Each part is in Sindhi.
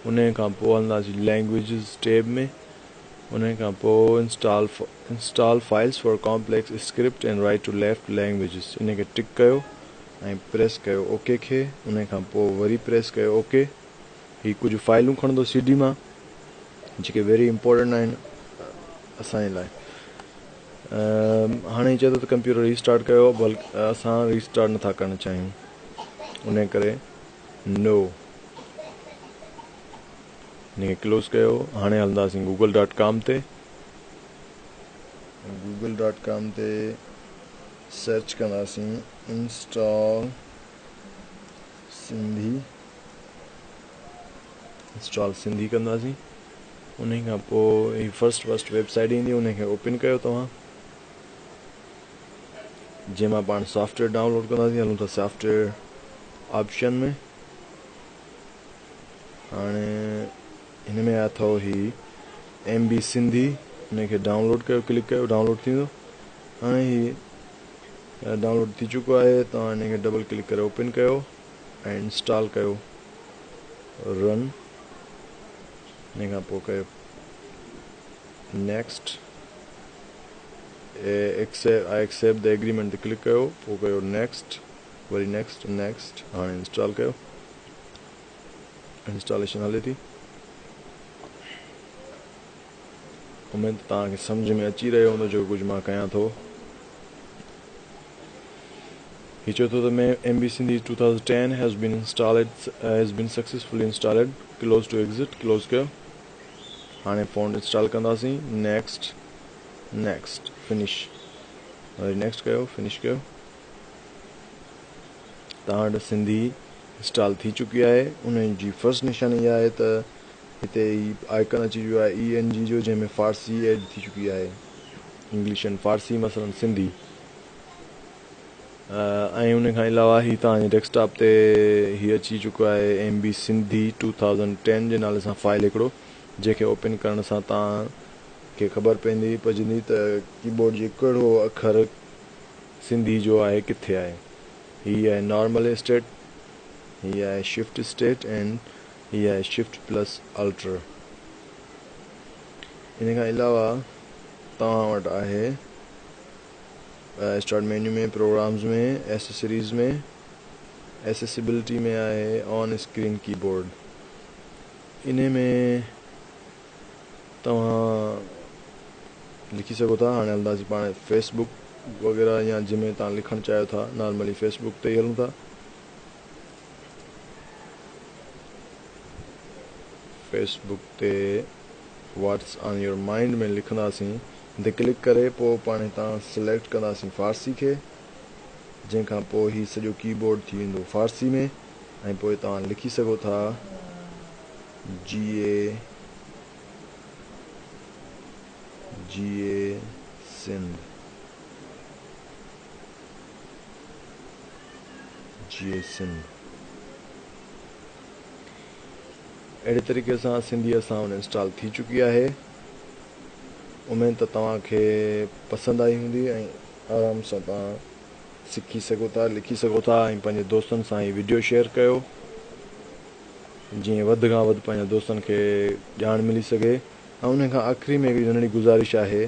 انهي کان پوء هلنداسين لينگويجز ٽيب ۾ انهي کان پوء install install files for complex script and right to left languages انهي کي ٽڪ ڪيو ۽ پريس ڪيو اوڪي کي انهي کان پوء وري پريس ڪيو اوڪي هي ڪجهه فائلون کڻندو سي ڊي مان جيڪي ويري امپورٽنٽ آهن اسان جي لاء هاڻي چئي ٿو ته ڪمپيوٽر ريسٽارٽ ڪيو بلڪ اسان ريسٽارٽ نٿا ڪرڻ چاهيون انهي ڪري نو ان کي ڪلوز ڪيو هاڻي هلنداسين گوگل ڊاٽ ڪام تي گوگل ڊاٽ ڪام تي سرچ ڪنداسين انسٽال سنڌي انسٽال سنڌي ڪنداسين ان کان پوء هي فرسٽ فرسٽ ويب سائيٽ ايندي ان کي اوپن ڪيو توهان جنهن مان پاڻ سافٽويئر ڊائونلوڊ ڪنداسين هلون ٿا سافٽويئر آپشن ۾ هاڻي هن ۾ اٿو هي ايم بي سنڌي ان کي ڊائونلوڊ ڪيو ڪلڪ ڪيو ڊائونلوڊ ٿيندو هاڻي هي ڊائونلوڊ ٿي چڪو آهي توهان ان کي ڊبل ڪلڪ ڪري اوپن ڪيو ۽ انسٽال ڪيو رن ان کان پوء ڪيو next I accept the agreement تي ڪلڪ ڪيو پوء ڪيو نيڪسٽ وري نيڪسٽ نيڪسٽ هاڻي انسٽال ڪيو انسٽاليشن هلي ٿي اميد ته توهان کي سمجھ ۾ اچي رهيو هوندو جيڪو ڪجهه مان ڪيان ٿو هي چئي ٿو ته M B Sindhi 2010 has been installed has been successfully installed close to exit close ڪيو هاڻي فونٽ انسٽال ڪنداسين نيڪسٽ نيڪسٽ فنش وري نيڪسٽ ڪيو فنش ڪيو توهان وٽ سنڌي انسٽال ٿي چڪي آهي ان جي فرسٽ نشاني اها آهي ته هتي هي آئڪن اچي ويو آهي اي اين جي جو جنهن ۾ فارسي ايڊ ٿي چڪي آهي انگلش اينڊ فارسي مثلا سنڌي ۽ ان کان علاوه هي توهان جي ڊيسڪٽاپ تي هي اچي چڪو آهي ايم بي سنڌي 2010 جي نالي سان فائل هڪڙو جنهن کي اوپن ڪرڻ سان توهان کي خبر پوندي پئجندي ته ڪيبورڊ جي ڪهڙو اکر سنڌي جو آهي ڪٿي آهي هي آهي نارمل اسٽيٽ هي آهي شفٽ اسٽيٽ ۽ هي آهي شفٽ پلس الٽر ان کان علاوه توهان وٽ آهي اسٽارٽ مينيو ۾ پروگرامز ۾ ايسيسريز ۾ ايسيسبلٽي ۾ آهي آن اسڪرين ڪيبورڊ انهي ۾ توهان لکي سگهو ٿا هاڻي هلنداسين پاڻ فيس بڪ وغيره يا جنهن ۾ توهان لکڻ چاهيو ٿا نارملي فيس بڪ تي ئي هلون ٿا فيس بڪ تي واٽس آن your mind ۾ لکنداسين تي ڪلڪ ڪري پوء پاڻ هتان سليڪٽ ڪنداسين فارسي کي جنهن کان پوء هي سڄو ڪي بورڊ ٿي ويندو فارسي ۾ ۽ پوء توهان لکي سگهو ٿا جي اي جي اي سنڌ جي اي سنڌ اهڙي طريقي سان سنڌي اسان وٽ انسٽال ٿي چڪي آهي اميد ته توهان کي پسند آئي هوندي ۽ آرام سان توهان سکي سگهو ٿا لکي سگهو ٿا ۽ پنهنجي دوستن سان هي وڊيو شيئر ڪيو جيئن وڌ کان وڌ پنهنجي دوستن کي ڄاڻ ملي سگهي ۽ ان کان آخري ۾ هڪڙي ننڍڙي گذارش آهي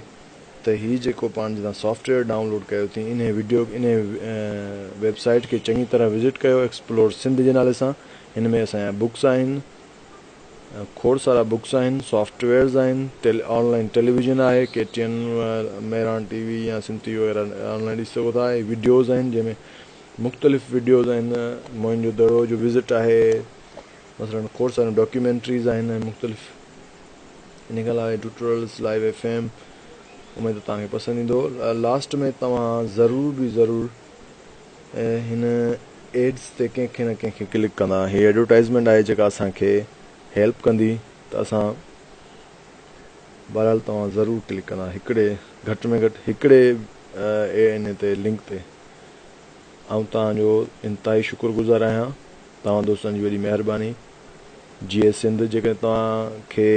ته هي جيڪو پاڻ جتان سافٽويئر ڊائونلوڊ ڪيو ٿي انهي وڊيو انهي ويب سائيٽ کي چڱي طرح وزٽ ڪيو ايڪسپلور سنڌ جي نالي سان هن ۾ اسان جا بڪس آهن کوڙ سارا بڪس آهن سافٽ ويئرز آهن آن لائن ٽيليويزن آهي K T N Mehran T V يا سنڌ ٽي وي وغيره آن لائن ڏسي سگهو ٿا ۽ وڊيوز آهن جنهن ۾ مختلف وڊيوز آهن موهن جو دڙو جو وزٽ آهي مثلا کوڙ ساريون ڊاڪيومينٽريز آهن ۽ مختلف ان کان علاوه ٽيوٽورلز لائيو ايف ايم اميد ته توهان کي پسند ايندو لاسٽ ۾ توهان ضرور به ضرور هن ايڊز تي ڪنهن کي نه ڪنهن کي ڪلڪ ڪندا هي ايڊورٽائزمينٽ آهي جيڪا اسان کي هيلپ ڪندي ته اسان بهرحال توهان ضرور ڪلڪ ڪندا هڪڙي گهٽ ۾ گهٽ هڪڙي ان تي لنڪ تي آئون توهان جو انتهائي شڪر گذار آهيان توهان دوستن جي وڏي مهرباني جيئي سنڌ جيڪڏهن توهان کي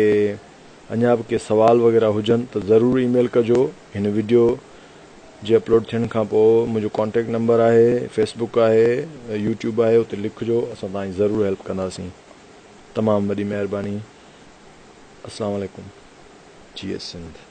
اڃا به ڪي سوال وغيره هجن ته ضرور اي ميل ڪجو هن وڊيو جي اپلوڊ ٿيڻ کان پوء منهنجو ڪانٽيڪٽ نمبر آهي فيس بڪ آهي يوٽيوب آهي اتي لکجو اسان توهان جي ضرور هيلپ ڪنداسين. تمام وڏي مهرباني. السلام عليڪم. جيئي سنڌ.